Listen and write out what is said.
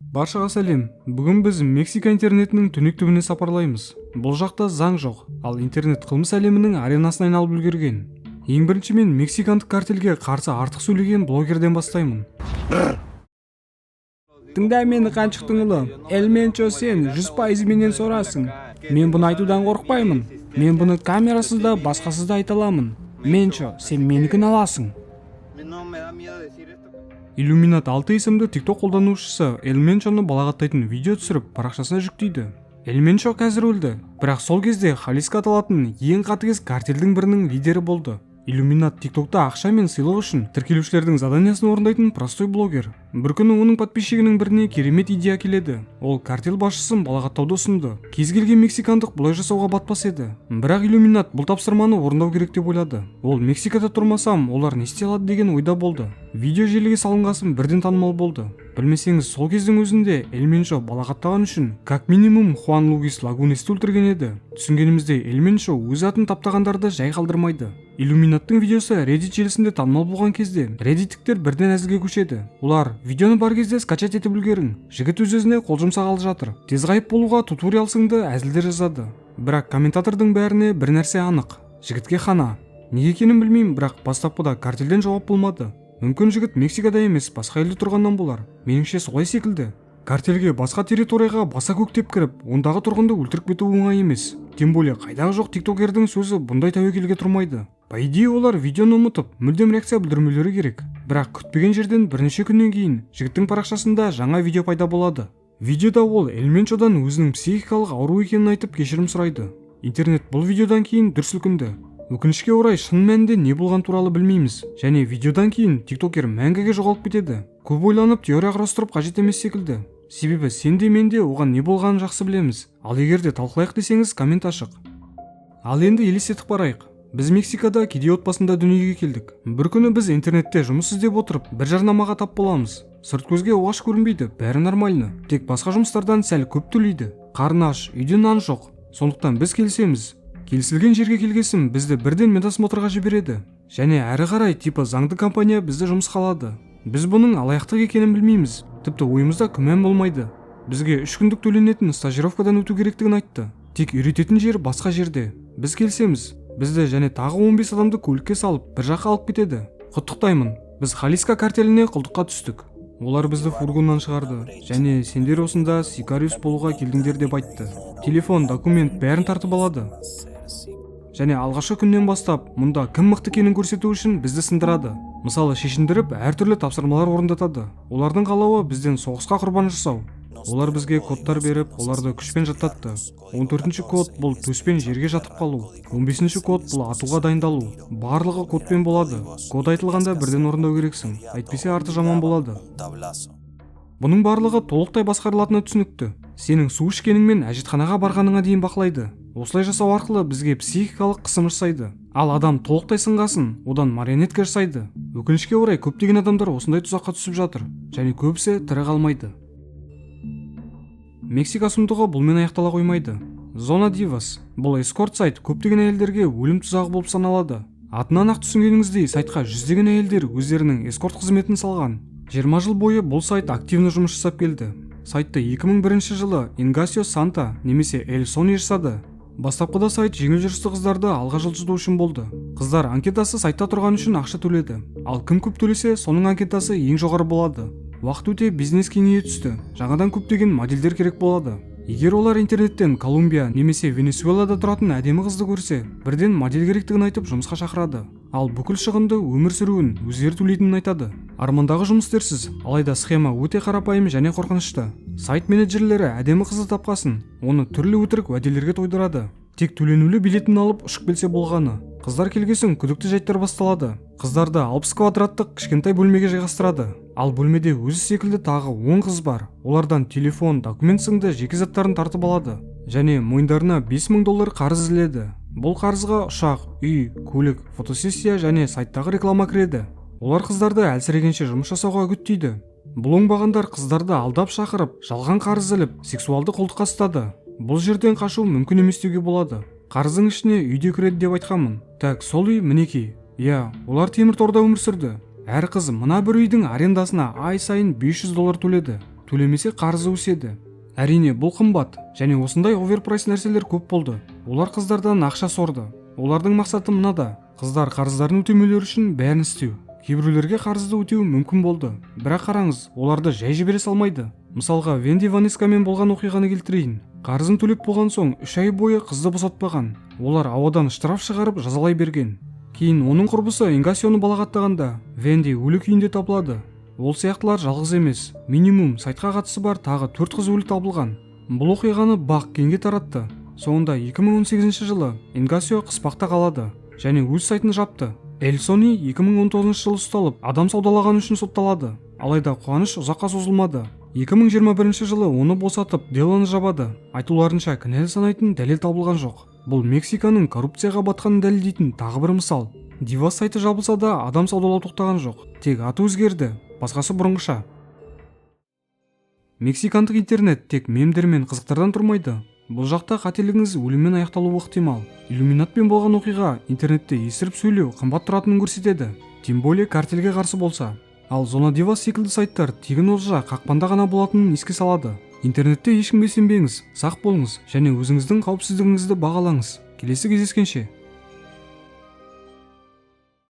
Баршаға сәлем! Бүгін біз Мексика интернетінің түнек түбіне сапарлаймыз. Бұл жақта заң жоқ, ал интернет қылмыс әлемінің аренасына айналып үлгерген. Ең бірінші мен мексикандық картельге қарсы артық сөйлеген блогерден бастаймын. Тыңда мені, қаншықтың ұлы Эль Менчо, сен 100% менен сорасың. Мен бұны айтудан қорықпаймын. Мен бұны камерасыз да, басқасыз да айта аламын. Менчо, сен менікін аласың. No me da miedo decir esto. Иллюминат 6 есімді Тикток қолданушысы Эль Менчоны балағаттайтын видео түсіріп, парақшасына жүктейді. Эль Менчо қазір өлді, бірақ сол кезде Халиско аталатын ең қатыгез картельдің бірінің лидері болды. Иллюминат Тиктокта ақша мен сыйлық үшін тіркелушілердің заданиясын орындайтын простой блогер. Бір күні оның подписчигінің біріне керемет идея келеді. Ол картель басшысын балағаттауды ұсынды. Кез келген мексикандық бұлай жасауға батпас еді, бірақ Иллюминат бұл тапсырманы орындау керек деп ойлады. Ол «Мексикада тұрмасам, олар не істей алады?» деген ойда болды. Видео желіге салынғасын, бірден танымал болды. Білмесеңіз, сол кездің өзінде Эль Менчо балағаттаған үшін как минимум Хуан Лугис Лагунесті өлтірген еді. Түсінгеніміздей, Эль Менчо өз атын таптағандарды жай қалдырмайды. Иллюминаттың видеосы Reddit желісінде танымал болған кезде, реддиттіктер бірден әзілге көшеді. Олар: «Видеоны бар кезде скачать етіп үлгерің, жігіт өз өзіне қол жұмсағалы жатыр, тез ғайып болуға туториал» сынды әзілдер жазады. Бірақ комментатордың бәріне бір нәрсе анық: жігітке хана. Неге екенін білмеймін, бірақ бастапқыда картельден жауап болмады. Мүмкін, жігіт Мексикада емес, басқа елде тұрғаннан болар. Меніңше, солай секілді. Картельге басқа территорияға баса көктеп кіріп, ондағы тұрғынды өлтіріп кету оңай емес. Тем более қайдағы жоқ тиктокердің сөзі бұндай тәуекелге тұрмайды. По идее, олар видеоны ұмытып, мүлдем реакция білдірмеулері керек. Бірақ күтпеген жерден бірнеше күннен кейін жігіттің парақшасында жаңа видео пайда болады. Видеода ол Эль Менчодан өзінің психикалық ауру екенін айтып, кешірім сұрайды. Интернет бұл видеодан кейін дүр сілкінді. Өкінішке орай, шын мәнінде не болған туралы білмейміз және видеодан кейін тиктокер мәңгіге жоғалып кетеді. Көп ойланып, теория құрастырып қажет емес секілді, себебі сен де, мен де оған не болғанын жақсы білеміз. Ал егер де талқылайық десеңіз, коммент ашық. Ал енді елестетіп қарайық: біз Мексикада кедей отбасында дүниеге келдік. Бір күні біз интернетте жұмыс іздеп отырып, бір жарнамаға тап боламыз. Сырт көзге оғаш көрінбейді, бәрі нормально, тек басқа жұмыстардан сәл көп төлейді. Қарын аш, үйде нан жоқ, сондықтан біз келісеміз. Келісілген жерге келгесін, бізді бірден медосмотрға жібереді және әрі қарай типа заңды компания бізді жұмысқа алады. Біз бұның алаяқтық екенін білмейміз, тіпті ойымызда күмән болмайды. Бізге 3 күндік төленетін стажировкадан өту керектігін айтты, тек үйрететін жер басқа жерде. Біз келісеміз. Бізді және тағы 15 адамды көлікке салып, бір жаққа алып кетеді. Құттықтаймын, біз Халиска картеліне құлдыққа түстік. Олар бізді фургоннан шығарды және «Сендер осында сикариус болуға келдіңдер» деп айтты. Телефон, документ, бәрін тартып алады және алғашқы күннен бастап мұнда кім мықты екенін көрсету үшін бізді сындырады. Мысалы, шешіндіріп, әртүрлі тапсырмалар орындатады. Олардың қалауы — бізден соғысқа құрбан жасау. Олар бізге кодтар беріп, оларды күшпен жаттатты. 14 код — бұл төспен жерге жатып қалу, 15 код — бұл атуға дайындалу. Барлығы кодпен болады. Код айтылғанда бірден орындау керексің, әйтпесе арты жаман болады. Бұның барлығы толықтай басқарылатыны түсінікті. Сенің су ішкенің мен әжетханаға барғаныңа дейін бақылайды. Осылай жасау арқылы бізге психикалық қысым жасайды. Ал адам толықтай сынғасын, одан марионетка жасайды. Өкінішке орай, көптеген адамдар осындай тұзаққа түсіп жатыр және көбісі тірі қалмайды. Мексика сұмдығы бұлмен аяқтала қоймайды. Зона Дивас — бұл эскорт сайт көптеген әйелдерге өлім тұзағы болып саналады. Атынан ақ түсінгеніңіздей, сайтқа жүздеген әйелдер өздерінің эскорт қызметін салған. 20 жыл бойы бұл сайт активно жұмыс жасап келді. Сайтты 2001 жылы Ингасио Санта немесе Эль Сони жасады. Бастапқыда сайт жеңіл жүрісті қыздарды алға жылжыту үшін болды. Қыздар анкетасы сайтта тұрған үшін ақша төледі, ал кім көп төлесе, соның анкетасы ең жоғары болады. Уақыт өте бизнес кеңейе түсті, жаңадан көптеген модельдер керек болады. Егер олар интернеттен Колумбия немесе Венесуэлада тұратын әдемі қызды көрсе, бірден модель керектігін айтып, жұмысқа шақырады. Ал бүкіл шығынды, өмір сүруін өздері төлейтінін айтады. Армандағы жұмыс дерсіз, алайда схема өте қарапайым және қорқынышты. Сайт менеджерлері әдемі қызды тапқасын, оны түрлі өтірік уәделерге тойдырады. Тек төленулі билетін алып, ұшып келсе болғаны. Қыздар келгесін, күдікті жайттар басталады. Қыздарды 60 квадраттық кішкентай бөлмеге жайғастырады. Ал бөлмеде өзі секілді тағы 10 қыз бар. Олардан телефон, документ сынды жеке заттарын тартып алады және мойындарына 5000 доллар қарыз іледі. Бұл қарызға ұшақ, үй, көлік, фотосессия және сайттағы реклама кіреді. Олар қыздарды әлсірегенше жұмыс жасауға үгіттейді. Бұл оңбағандар қыздарды алдап шақырып, жалған қарыз іліп, сексуалды құлдыққа ұстады. Бұл жерден қашу мүмкін емес деуге болады. Қарыздың ішіне үй де кіреді деп айтқанмын. Так, сол үй мінекей. Иә, олар темір торда өмір сүрді. Әр қыз мына бір үйдің арендасына ай сайын 500 доллар төледі. Төлемесе, қарызы өседі. Әрине, бұл қымбат және осындай оверпрайс нәрселер көп болды. Олар қыздардан ақша сорды. Олардың мақсаты мынада: қыздар қарыздарын өтемеулері үшін бәрін істеу. Кейбіреулерге қарызды өтеу мүмкін болды, бірақ қараңыз, оларды жай жібере салмайды. Мысалға, Венди Ванескамен болған оқиғаны келтірейін. Қарызын төлеп болған соң, 3 ай бойы қызды босатпаған. Олар ауадан штраф шығарып, жазалай берген. Кейін оның құрбысы Ингасионы балағаттағанда, Венди өлі күйінде табылады. Ол сияқтылар жалғыз емес. Минимум сайтқа қатысы бар тағы төрт қыз өлі табылған. Бұл оқиғаны БАҚ кеңге таратты. Соңында 2018 жылы Ингасио қыспақта қалады және өз сайтын жапты. Эль Сони 2019 жылы ұсталып, адам саудалағаны үшін сотталады. Алайда қуаныш ұзаққа созылмады. 2021 жылы оны босатып, делоны жабады. Айтуларынша, кінәлі санайтын дәлел табылған жоқ. Бұл Мексиканың коррупцияға батқанын дәлелдейтін тағы бір мысал. Дивас сайты жабылса да, адам саудалау тоқтаған жоқ. Тек аты өзгерді, басқасы бұрынғыша. Мексикандық интернет тек мемдер мен қызықтардан тұрмайды. Бұл жақта қателігіңіз өліммен аяқталуы ықтимал. Иллюминатпен болған оқиға интернетте есіріп сөйлеу қымбат тұратынын көрсетеді, тем более картельге қарсы болса. Ал Зона Дивас секілді сайттар тегін олжа қақпанда ғана болатынын еске салады. Интернетте ешкімге сенбеңіз, сақ болыңыз және өзіңіздің қауіпсіздігіңізді бағалаңыз. Келесі кездескенше!